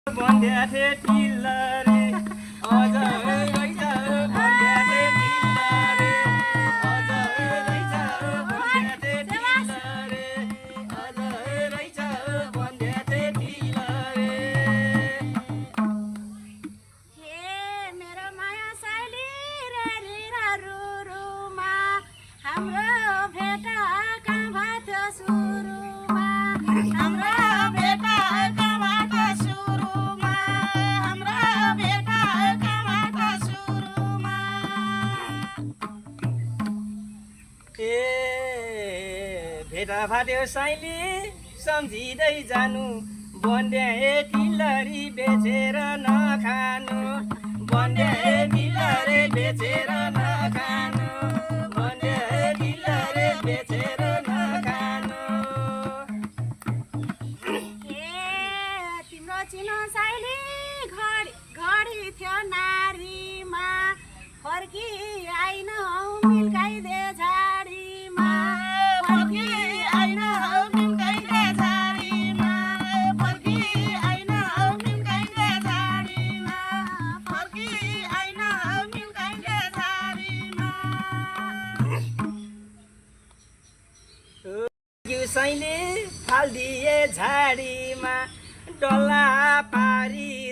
भन्ध्याथे टिल्लरे अझ रहेछ भन्ध्याथे टिल्लरे अझ रहेछ भन्ध्याथे टिल्लरे अझ रहेछ भन्ध्याथे टिल्लरे हे मेरो माया साइली रे लिरा रुरुमा हाम्रो भेट कहाँबाट सुरुमा हाम्रो भेट कहाँबाट सुरुमा हाम्रो भेट कहाँबाट सुरुमा ए भेटा फाट्यो साइली सम्झिँदै जानु बन्ध्याए टिल्लरी बेचेर नखानु बन्ध्याए टिल्लरे बेचेर नखानु बन्ध्याए टिल्लरे बेचेर नखानु हे तिम्रो चिनो साइली घडी घडी थियो नारीमा फर्की आइन मिल्काइदे झाडीमा फर्की आइन मिल्काइदे झाडीमा फर्की आइन मिल्काइदे झाडीमा फर्की आइन मिल्काइदे झाडीमा यो साइली फालिदिए झाडीमा डल्ला पारी